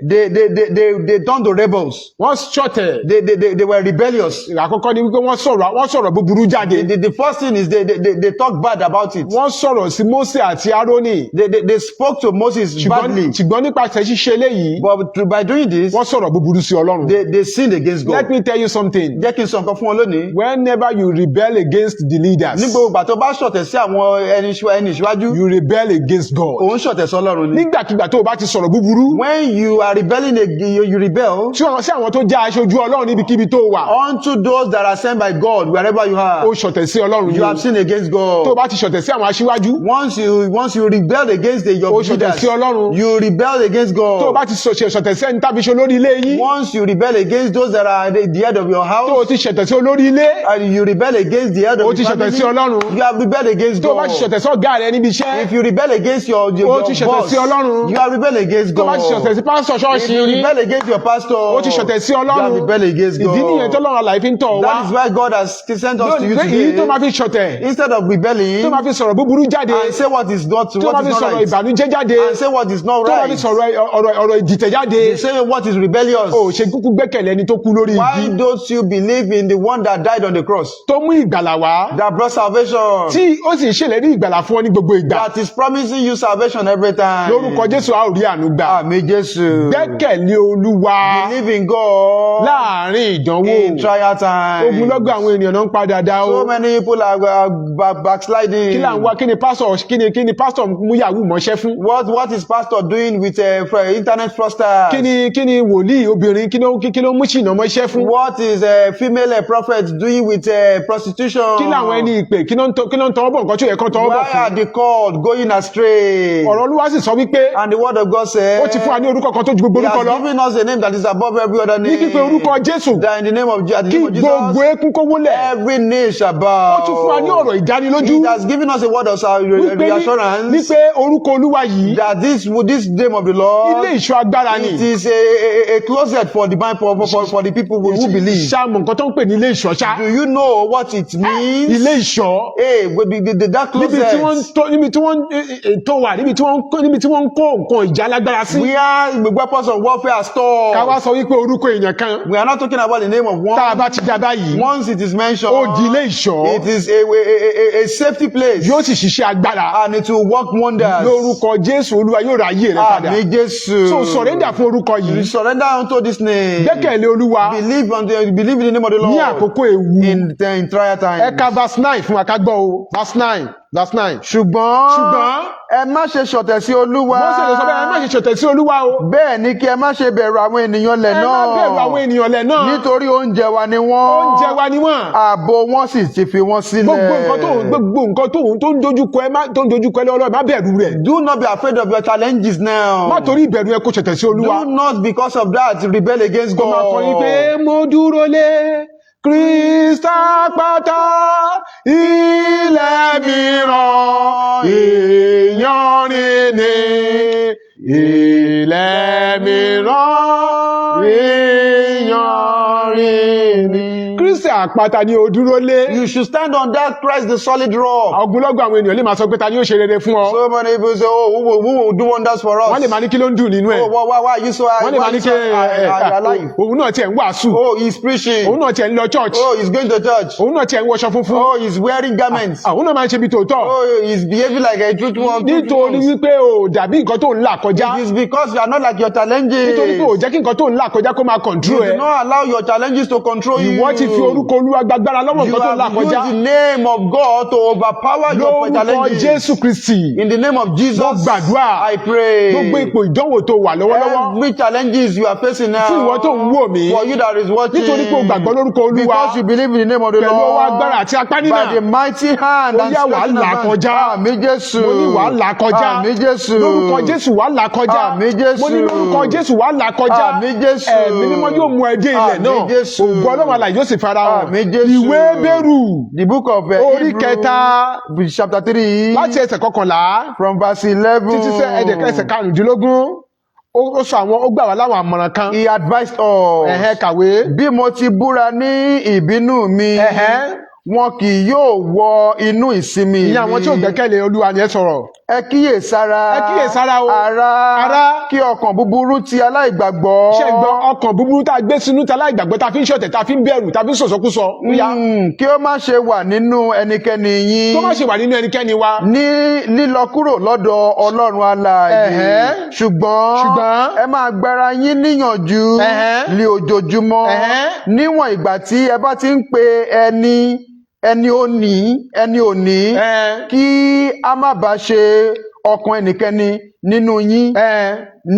they turned to rebels. Wọ́n ṣọ̀tẹ̀. They were rebellious. Àkọ́kọ́ ni wípé wọ́n sọ̀rọ̀ búburú jáde. The first thing is they talk bad about it. Wọ́n sọ̀rọ̀ sí Mósè àti Árónì. They spoke to Moses badly. Ṣùgbọ́n nípasẹ̀ ṣíṣe eléyìí, But by doing this, wọ́n sọ̀rọ̀ búburú sí Ọlọ́run. they sinned against Let God. me tell you something. Jẹ́ kí n sọ nǹkan fún wọn lónìí. Whenever you rebel against the leaders, Ní gbogbo ìgbà tó bá ṣọ̀tẹ̀ sí àwọn ẹni ìṣíwájú, you rebel against God. òun ṣọ̀tẹ̀ sí Ọlọ́run ni. Nígbàkigbà tó o bá ti sọ̀rọ̀ búburú When you are rebelling, you rebel sí àwọn tó jẹ́ aṣojú Ọlọ́run níbikíbi tó wà, unto those that are sent by God wherever you are. o ṣọ̀tẹ̀ sí Ọlọ́run You ni. have sinned against Tó o God. bá ti ṣọ̀tẹ̀ sí àwọn aṣíwájú, Once you rebel against your o ṣọ̀tẹ̀ leaders, sí Ọlọ́run. you rebel against Tó o God. bá ti ṣọ̀tẹ̀ sí ẹni tàbí ṣe olórí ilé yín, Once you rebel against those that are the head of your tó o house, ti ṣọ̀tẹ̀ sí olórí ilé, and you rebel against the head o of ti the ṣọ̀tẹ̀ family, sí Ọlọ́run. you have rebelled against Tó o bá ti God. ṣọ̀tẹ̀ sí ọ̀gá rẹ níbi iṣẹ́, If you rebel against your o ti ṣọ̀tẹ̀ boss, sí Ọlọ́run. you have rebelled against Tó o bá ti ṣọ̀tẹ̀ God. sí pásítọ̀ If ṣọ́ọ̀ṣì you yín, rebel against your pastor, o ti ṣọ̀tẹ̀ sí you have Ọlọ́run. rebelled against Ìdí nìyẹn God. tọ́lọ́run alààyè fi ń tọ̀ wá. That is why God has sent us to you Èyí tó máa today. fi ṣọ̀tẹ̀, Instead of rebelling tó máa fi sọ̀rọ̀ búburú jáde, and say what is not tó máa what fi is not sọ̀rọ̀ right, ìbànújẹ́ jáde, and say what is not tó máa fi right, sọ̀rọ̀ ọ̀rọ̀ ìdìtẹ̀ jáde, you say what is rebellious. o ṣe kúkú gbẹ́kẹ̀lé ẹni tó kú lórí Why igi, don't you believe in the one that died on the cross, tó mú ìgbàlà wá, that brought salvation, tí ó sì ń ṣèlérí ìgbàlà fún ọ ní gbogbo ìgbà? that is promising you salvation every time? Lórúkọ Jésù, a ó rí àánú gbà. Àmín Jésù. Gbẹ́kẹ̀lé Olúwa Believe in God láàrin ìdánwò. in trial time. Ogunlọ́gọ̀ àwọn ènìyàn náà ń padà dá o. So many people are backsliding. Kí là ń wá? Kí ni pásítọ̀ kí ni pásítọ̀ mú yahoo mọ́ṣẹ́ fún? What is pastor doing with internet fraudsters? Kí ni wòlíì obìnrin kí ló mú ṣìnà mọ́ṣẹ́ fún? What is a female prophet doing with prostitution? Kí làwọn ẹni ìpè kí ló ń tọwọ́ bọ̀ nǹkan tí ó yẹ kán tọwọ́ bọ̀ Why fún? are the called going astray? Ọ̀rọ̀ Olúwa sì sọ wípé And the word of God says, ó ti fún wa ní orúkọ kan tó ju gbogbo He orúkọ has lọ. given us a name that is above every other Ní name. pípe orúkọ Jésù, That in the name of, at the kí name of Jesus, gbogbo eékún kó wólẹ̀. every knee shall bow. Ó tún fún wa ní ọ̀rọ̀ ìdánilójú He has given us a word of wípé reassurance wípé orúkọ Olúwa yìí, that this name of the Lord, ilé ìṣọ́ agbára ni. it is a closet for divine for the people who believe. Ṣá mọ̀ nǹkan tó ń pè ní ilé ìṣọ́ ṣá? Do you know what it means? Ilé ìṣọ́. Hey, with that Níbi tí wọ́n ń closet tó níbi tí wọ́n ń tó wà níbi tí wọ́n ń kó nǹkan ìjà lágbára sí. where the weapons of warfare are stored. Ká wá sọ wípé orúkọ èèyàn kan, We are not talking about the name of one. tá a bá ti dá báyìí, Once it is mentioned, ó di ilé ìṣọ́. it is a safety place Yóò sì ṣiṣẹ́ agbára. and it will work wonders. Lórúkọ Jésù, Olúwa yóò ra ayé rẹ padà. Àmín Jésù. So surrender fún orúkọ You yìí. surrender unto this name. Gbẹ́kẹ̀lé Olúwa Believe in the name of the ní Lord àkókò ewu. in trial time. Ẹ ka verse 9 fún wa ká gbọ́ o. Verse 9, verse 9. Ṣùgbọ́n Ṣùgbọ́n ẹ má ṣe ṣọ̀tẹ̀ sí Olúwa. Mósè ló sọ bẹ́ẹ̀, ẹ má ṣe ṣọ̀tẹ̀ sí Olúwa o. Bẹ́ẹ̀ ni kí ẹ má ṣe bẹ̀rù àwọn ènìyàn ilẹ̀ Ẹ má náà. bẹ̀rù àwọn ènìyàn lẹ̀ náà. Nítorí oúnjẹ wa ni wọ́n. Oúnjẹ wa ni wọ́n. Ààbò wọn sì ti fi wọ́n sílẹ̀. Gbogbo nǹkan tó ń dojúkọ ẹ lọ́wọ́, má bẹ̀rù rẹ̀. Do not be afraid of your challenges now. Má torí ìbẹ̀rù ẹ kó ṣọ̀tẹ̀ sí Olúwa. Do not because of that rebel against Kó máa kọrin God. pé mo dúró lé Kristi àpáta, ilẹ̀ mìíràn ìyanrìn ni, ilẹ̀ mìíràn ìyanrìn ni. Kristi àpáta ni o dúró lé. You should stand on that Christ, the solid rock. Ogunlọ́gọ̀ àwọn ènìyàn lè máa sọ pé ta ni yóò ṣe rere fún ọ. So many people say, "Oh, who will do wonders for us?" Wọ́n lè máa ní kí ló ń dùn nínú ẹ̀. "Oh, why are you so, Wọ́n lè why máa are ní you so kí alive?" òun náà tiẹ̀ ń wàásù. "Oh, he's preaching." Òun náà tiẹ̀ ń lọ church. "Oh, he's going to church." Òun náà tiẹ̀ ń wọṣọ funfun. "Oh, he's wearing garments." Àwọn náà máa ń ṣe bí tòótọ́. "Oh, he's behaving like a truth one." Nítorí wípé o dàbí nǹkan tó ń là kọjá. It is because you are not like your challenges. Nítorí pé o jẹ́ kí nǹkan tó ń là kọjá kó máa control You ẹ. do not allow your challenges to control you. Ìwọ ti fi orúkọ Olúwa gbàgbára lọ́wọ́ You nǹkan tó ń là have used kọjá. the name of God to overpower your Lórúkọ challenges. Jésù Kristi, In the name of Jesus, mo gbàdúrà. I pray. Gbogbo ipò ìdánwò tó wà lọ́wọ́lọ́wọ́, Every challenges you are facing now, fún ìwọ tó ń wò mí, for you that is watching, nítorí pé o gbàgbọ́ lórúkọ Olúwa, because you believe in the name of the pẹ̀lú ọwọ́ Lord, agbára àti apá by nínà, the mighty hand ó and yá, wàá stretching là of hand. kọjá. Àmín Jésù. Mo ní wàá là kọjá. Àmín Jésù. Lórúkọ Jésù, wàá là kọjá. Àmín Jésù. Mo ní lórúkọ Jésù, wàá là kọjá. Àmín Jésù. Ẹ̀mí Mímọ́ yóò mú ẹ dé ilẹ̀ Àmín náà. Jésù. Ògo Ọlọ́run alààyè yóò sì fara hàn. Àmín Jésù. Ìwé Hébérù, The book of orí Hebrew, kẹta, chapter 3, láti ẹsẹ̀ 11 from verse 11, títí sí ẹsẹ̀ 15, ó sọ àwọn ó gbà wá láwọn àmọ̀ràn kan. He advised us. Ẹ̀hẹ́, kàwé. Bí mo ti búra ní ìbínú mi, Wọn kì yóò wọ inú ìsinmi Ìyẹn àwọn tí ò mi. gbẹ́kẹ̀lé Olúwa ni ẹ sọ̀rọ̀. Ẹ kíyèsára. Ẹ kíyèsára o. Ará. Ará. Kí ọkàn búburú ti aláìgbàgbọ́. Ṣé ń gbọ́? Ọkàn búburú tá a gbé sínú ta láìgbàgbọ́, tá a fi ń ṣọ̀tẹ̀, tá a fi ń bẹ̀rù, tá a fi ń sọ̀sọ́kúsọ. Ó yá. Kí ó má ṣe wà nínú ẹnikẹ́ni yín. Tó má ṣe wà nínú ẹnikẹ́ni wa. Ní lílọ kúrò lọ́dọ̀ Ọlọ́run alààyè. Ṣùgbọ́n Ṣùgbọ́n ẹ máa gbára yín níyànjú ní ojoojúmọ́, níwọ̀n ìgbà tí ẹ bá ti ń pe ẹni ẹni òní, ẹni òní, kí a má bàa ṣe ọkàn ẹnikẹ́ni nínú yín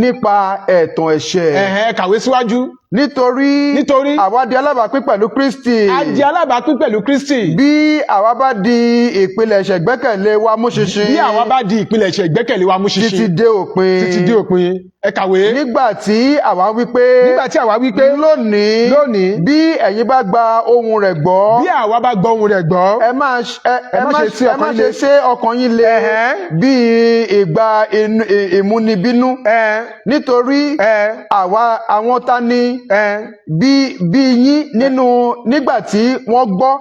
nípa ẹ̀tàn ẹ̀ṣẹ̀. Ẹ̀hẹ́, kàwé síwájú. Nítorí Nítorí àwa di alábàápín pẹ̀lú Kristi. A di alábàápín pẹ̀lú Kristi. Bí àwa bá di ìpilẹ̀ṣẹ̀ gbẹ́kẹ̀lé wa mú ṣinṣin. Bí àwa bá di ìpilẹ̀ṣẹ̀ ìgbẹ́kẹ̀lé wa mú títí ṣinṣin. dé òpin. Títí dé òpin. Ẹ kàwé. Nígbà tí àwa wí pé. Nígbà tí àwa wí pé. Lónìí. Lónìí. Bí ẹ̀yin bá gba ohùn rẹ̀ gbọ́. Bí àwa bá gbọ́ ohùn rẹ̀ gbọ́. Ẹ Ẹ má má ṣe sí ẹ má ọkàn yín ṣe le. ṣe ọkàn yín le bí ìgbà ìmúnibínú. Nítorí àwa àwọn ta ni bí yín nínú nígbà tí wọ́n gbọ́?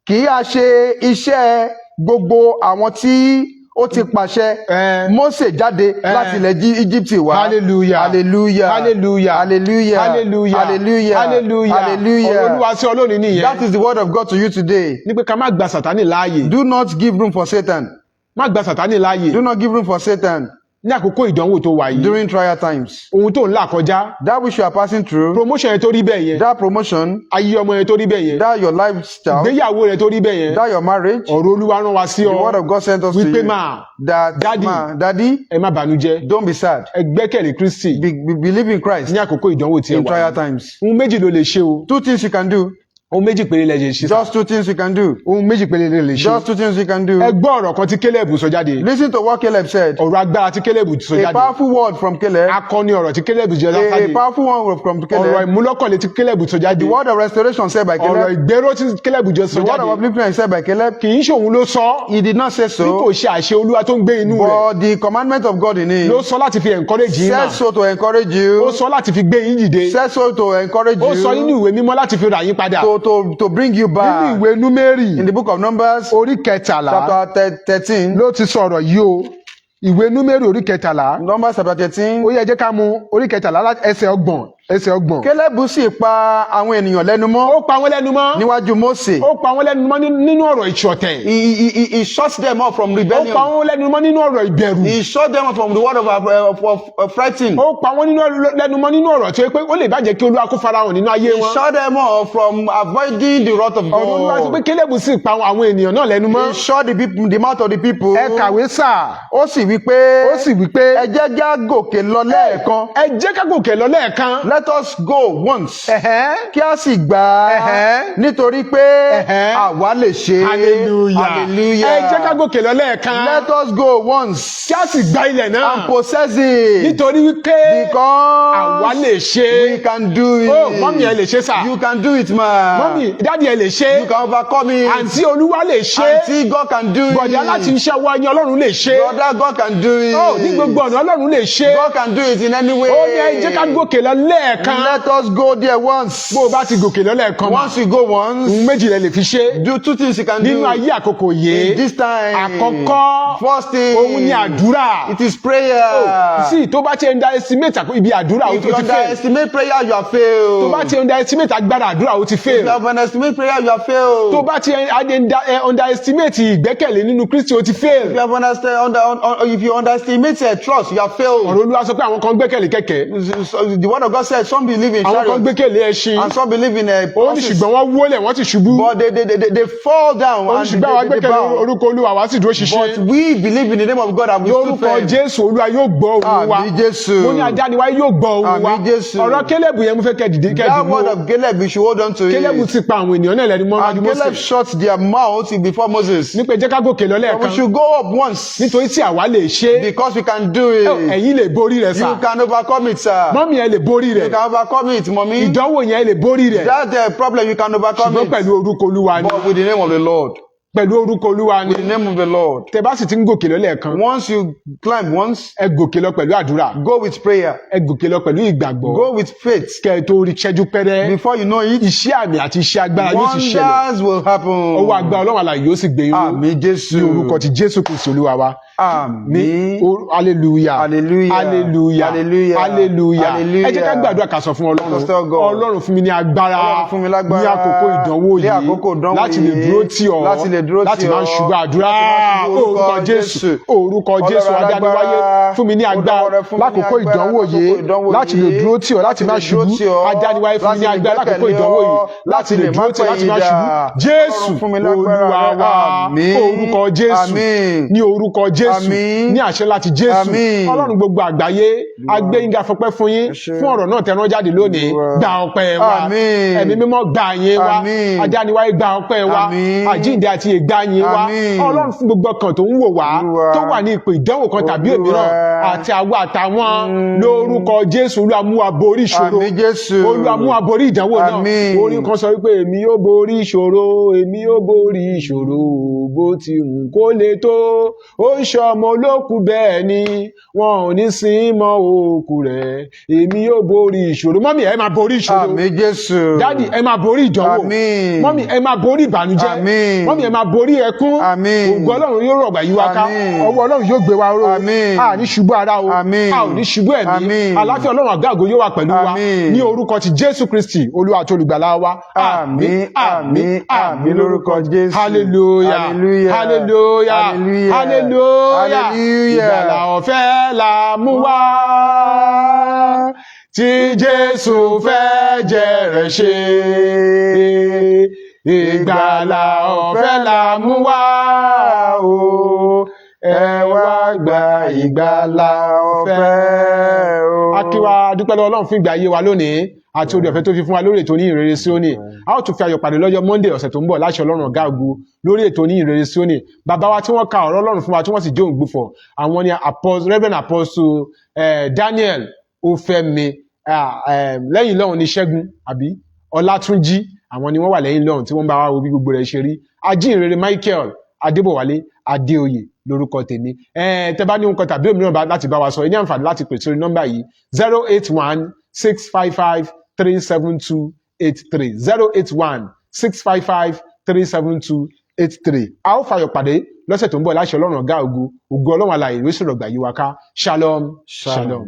Kì í a ṣe iṣẹ́ gbogbo àwọn tí ó ti pàṣẹ Mósè jáde láti ilẹ̀ Íjíbítì wá? Hallelujah. Hallelujah. Hallelujah. Hallelujah. Hallelujah. Hallelujah. Hallelujah. Hallelujah. Ọ̀rọ̀ Olúwa sí ọ lónìí nìyẹn. That is the word of God to you today. Ní pé ká má gba Sàtánì láàyè. Do not give room for Satan. Má gba Sàtánì láàyè. Do not give room for Satan Ní àkókò ìdánwò tó wà yìí. during trial times. Ohun tó ń là kọjá. That which you are passing through, Promotion yẹn tó rí bẹ́ẹ̀ yẹn. that promotion, Ayé ọmọ yẹn tó rí bẹ́ẹ̀ yẹn. that your lifestyle, Ìgbéyàwó rẹ tó rí bẹ́ẹ̀ yẹn. that your marriage, Ọ̀rọ̀ Olúwa rán wa sí the ọ. word of God sent us to Wípé you. máa. That Daddy. ma, daddy, Ẹ má bànújẹ́. don't be sad. Ẹ gbẹ́kẹ̀lé Kristi. Believe in Christ Ní àkókò ìdánwò tí ẹ in wà. trial times. Ohun méjì ló lè ṣe o. Two things you can do. Ohun méjì péré lẹ lè ṣe. Just two things you can do. Ohun méjì péré lẹ lè ṣe. Just two things you can do. Ẹ gbọ́ ọ̀rọ̀ kan tí Caleb sọ jáde. Listen to what Caleb said. Ọ̀rọ̀ agbára tí Caleb sọ A jáde. powerful word from Caleb. Akọni ọ̀rọ̀ tí Caleb sọ A jáde. powerful one from Ọ̀rọ̀ Caleb. ìmúlọ́kànlé tí Caleb sọ jáde. The word of restoration said by Ọ̀rọ̀ Caleb. ìgbéró tí Caleb jọ sọ The word jáde. of upliftment said by Caleb. Kì í ṣe òun ló sọ. He did not say Bí so, kò ṣe àṣẹ Olúwa tó ń gbé inú rẹ̀. but the commandment of God in him Ló sọ láti fi encourage yín mà. said so to encourage Ó you, sọ láti fi gbé yín dìde. said so to encourage Ó sọ nínú you, ìwé mímọ́ láti fi rà yín padà. to bring you Nínú back. ìwé Númérì In the book of Numbers, orí 13 chapter 13, ló ti sọ̀rọ̀ yìí o. Ìwé Númérì orí 13. Numbers chapter 13, Ó yẹ jẹ́ ká mú orí 13 láti ẹsẹ̀ 30, ẹsẹ̀ 30. Caleb sì pa àwọn ènìyàn lẹ́nu mọ́ Ó pa wọ́n lẹ́nu mọ́. níwájú Mósè. Ó pa wọ́n lẹ́nu mọ́ nínú ọ̀rọ̀ ìṣọ̀tẹ̀. He shut them up from Ó rebellion. pa wọ́n lẹ́nu mọ́ nínú ọ̀rọ̀ ìbẹ̀rù. He shut them up from the word of frightened. Ó pa wọ́n lẹ́nu mọ́ nínú ọ̀rọ̀ tó yẹ pé ó lè bàjẹ́ kí Olúwa kó farahàn nínú ayé He wọn. shut them up from avoiding the wrath of Ọ̀rọ̀ Olúwa sọ pé God. Kélébù sì pa àwọn ènìyàn náà lẹ́nu mọ́. He shut the people, the mouth of the people. Ẹ kàwé sà. Ó sì wí pé, Ó sì wí pé, ẹ jẹ́ kí á gòkè lọ lẹ́ẹ̀kan. Ẹ jẹ́ ká gòkè lọ lẹ́ẹ̀kan. Let us go once. Kí a sì gbà á. Nítorí pé àwa lè ṣe é. Hallelujah. Hallelujah. Ẹ jẹ́ ká gòkè lọ lẹ́ẹ̀kan. Let us go once Kí a sì gba ilẹ̀ náà. and possess it. Nítorí wípé Because àwa lè ṣe é. we can do it. Oh, mummy, ẹ lè ṣe sà. You can do it, ma. Mummy, daddy, ẹ lè ṣe. You can overcome it. Àǹtí, Olúwa lè ṣe. Auntie, God can do it. Bọ̀dá, láti iṣẹ́ wa ni Ọlọ́run lè ṣe. Brother, God can do it. Oh, ní gbogbo ọ̀nà Ọlọ́run lè ṣe. God can do it in any way. Ó ní ẹ jẹ́ ká gòkè lọ lẹ́ẹ̀kan. Let us go there once. Bó o bá ti gòkè lọ lẹ́ẹ̀kan mà. Once you go once, Ohun méjì lẹ lè fi ṣe. do two things you can Nínú do. ayé àkókò yìí. In this time. Àkọ́kọ́. First thing. Òun ni àdúrà. It is prayer. Sí, tó bá ti underestimate ibi àdúrà, o If you ti fail. underestimate prayer, you are failed. Tó bá ti underestimate agbára àdúrà, o ti If fail. you have underestimate prayer, you are failed. Tó bá ti underestimate ìgbẹ́kẹ̀lé nínú Kristi, o ti fail. If you have understand, under, un, un, if you underestimate trust, you have failed. Ọ̀rọ̀ Olúwa sọ pé àwọn kan gbẹ́kẹ̀lé kẹ̀kẹ́. So the word of God said some believe in Àwọn kan chariots gbẹ́kẹ̀lé ẹṣin. and some believe in Ó ní horses. ṣùgbọ́n wọ́n wólẹ̀, wọ́n ti ṣubú. But they fall down Ó ní and ṣùgbọ́n àwọn they gbẹ́kẹ̀lé bow. orúkọ Olúwa, wá sì dúró ṣinṣin. But we believe in the name of God and we stood Lórúkọ firm. Jésù, Olúwa yóò gbọ́ ohùn wa. Àmín Jésù. Mo ní adániwáyé yóò gbọ́ ohùn wa. Àmín Jésù. Ọ̀rọ̀ Kélébù yẹn, mo fẹ́ kẹ́ dìde kẹ́ That dìbò. word of Caleb, we should hold on to Kélébù it. ti pa àwọn ènìyàn náà lẹ́nu mọ́ And níwájú Mósè. Caleb shut their mouth before Moses. Nípa jẹ́ ká gòkè lọ But we lẹ́ẹ̀kan. should go up once Nítorí tí àwa lè ṣe é. because we can do it. Ẹ̀yin lè borí rẹ̀ sà. You can overcome it, sir. Mummy, ẹ lè borí You rẹ̀. can overcome it, mommy. Ìdánwò yẹn, ẹ lè borí rẹ̀. That problem, you can overcome Ṣùgbọ́n it. pẹ̀lú orúkọ Olúwa ni. But with the name of the Lord. Pẹ̀lú orúkọ Olúwa ni. With the name of the Lord. Tẹ bá sì ti ń gòkè lọ lẹ́ẹ̀kan, Once you climb once, ẹ gòkè lọ pẹ̀lú àdúrà. Go with prayer. Ẹ gòkè lọ pẹ̀lú ìgbàgbọ́. Go with faith. Kẹ́ ẹ tó rí ṣẹ́jú pẹ́rẹ́, Before you know it, iṣẹ́ àmì àti iṣẹ́ agbára yóò sì ṣẹlẹ̀. Wonders will happen. Ọwọ́ agbára Ọlọ́run alààyè yóò sì gbé yín ró. Àmín Jésù. Ní orúkọ ti Jésù Kristi Olúwa wa. Àmín. Hallelujah. Hallelujah. Hallelujah. Hallelujah. Hallelujah. Hallelujah. Ẹ jẹ́ ká gbàdúrà, ká sọ fún Ọlọ́run. Let us tell God. Ọlọ́run, fún mi ní agbára Ọlọ́run, fún mi lágbára ní àkókò ìdánwò ní yìí àkókò ìdánwò láti lè yìí, dúró tì ọ́, láti lè dúró láti tì máa ọ́, ṣubú àdúrà. láti máa ṣubú. Orúkọ Orúkọ Jésù, Jésù. orúkọ Jésù. Ọlọ́run Adániwáyé, alágbára, fún mi ní agbára Olúwa rẹ, fún mi ní lákòókò agbára ìdánwò lákòókò yìí ìdánwò láti lè yìí, dúró tì ọ́, láti láti má lè dúró ṣubú. tì ọ́, Adániwáyé, fún mi ní láti lè agbára lákòókò gbẹ́kẹ̀lé ìdánwò yìí ọ́, láti lè láti lè dúró má tì ọ́, láti má pẹ̀yìndà. ṣubú. Jésù Ọlọ́run, fún mi lágbára Olúwa rẹ. wa. Àmín. Orúkọ Jésù. Àmín. Ní orúkọ Jésù. Àmín. Ní àṣẹ láti Jésù. Àmín. Ọlọ́run gbogbo àgbáyé, agbẹ́yìnga, fọpẹ́ fún yín Ẹ ṣé. fún ọ̀rọ̀ náà tẹran jáde lónìí. Olúwa. Gba ọpẹ́ wa. Àmín. Ẹ̀mí Mímọ́, gba yín wa. Àmín. Adániwáyé, gba ọpẹ́ wa. Àmín. Àjíǹde àti ìgbà yín wa. Àmín. Ọlọ́run, fún gbogbo ọkàn tó ń wò wá, Olúwa. tó wà ní ipò ìdánwò kan tàbí Olúwa. òmíràn, àti àwa àtàwọn, lórúkọ Jésù, Olúwa, mú wa borí ìṣòro. Àmín Jésù. Olúwa, mú wa borí ìdánwò náà. Àmín. Orin kan sọ wípé, "Èmi yóò borí ìṣòro, èmi yóò borí ìṣòro, bó ti wù kó le tó." Ó ń ṣe ọmọ olókù, bẹ́ẹ̀ ni wọn ò ní sin mọ́ òkú rẹ̀. Èmi yóò borí ìṣòro. Mummy, ẹ máa borí ìṣòro. Àmín Jésù. Daddy, ẹ máa borí ìdánwò. Àmín. Mummy, ẹ máa borí ìbànújẹ́. Àmín. Mummy, ẹ máa borí ẹkún. Àmín. Ògo Ọlọ́run yóò rọ̀gbà yí wa ká. Àmín. Ọwọ́ Ọlọ́run yóò gbé wa ró. Àmín. A ní ṣubú ara o. Àmín. A ò ní ṣubú ẹ̀mí. Àmín. Àlàáfíà Ọlọ́run àgáàgò yóò wà pẹ̀lú wa. Àmín. Ní orúkọ ti Jésù Kristi Olúwa àti Olùgbàlà wa. Àmín, àmín, àmín lórúkọ Jésù. Hallelujah. Hallelujah. Hallelujah. Hallelujah. Hallelujah. Hallelujah. Ìgbàlà ọ̀fẹ́ la mú wá tí Jésù fẹ́ jẹrẹ ṣe. Ìgbàlà ọ̀fẹ́ la mú wá o, ẹ wá gba ìgbàlà ọ̀fẹ́ o. A kí wa dúpẹ́ lọ́wọ́ Ọlọ́run fún ìgbà ayé wa lónìí àti oore ọ̀fẹ́ tó fi fún wa lórí ètò Oníhìnrere Síónì. A ó tún fi ayọ̀ pàdé lọ́jọ́ Monday ọ̀sẹ̀ tó ń bọ̀ láṣẹ Ọlọ́run ọ̀gá ògo lórí ètò Oníhìnrere Síónì. Bàbá wa tí wọ́n ka ọ̀rọ̀ Ọlọ́run fún wa, tí wọ́n sì jẹ́ òǹgbùfọ̀, àwọn ni Reverend Apostle Daniel Ofẹ́mi. Lẹ́yìn lọ́hùn ni Ṣẹ́gun àbí Ọlátúnjí, àwọn ni wọ́n wà lẹ́yìn lọ́hùn tí wọ́n bá wa wo bí gbogbo rẹ̀ ṣe rí. Ajínrere Michael Adébọ̀wálé Adéoyè lórúkọ tèmi. Tẹ́ bá ní nǹkan tàbí òmíràn láti bá wa sọ, ẹ ní àǹfààní láti pè sórí nọ́mbà yìí: 08165537283, 08165537283. A ó fayọ̀ pàdé lọ́sẹ̀ tó ń bọ̀ láṣẹ Ọlọ́run ọ̀gá ògo. Ògo Ọlọ́run alààyè yóò sì rọ̀gbà yí wa ká. Shalom, shalom. Shalom.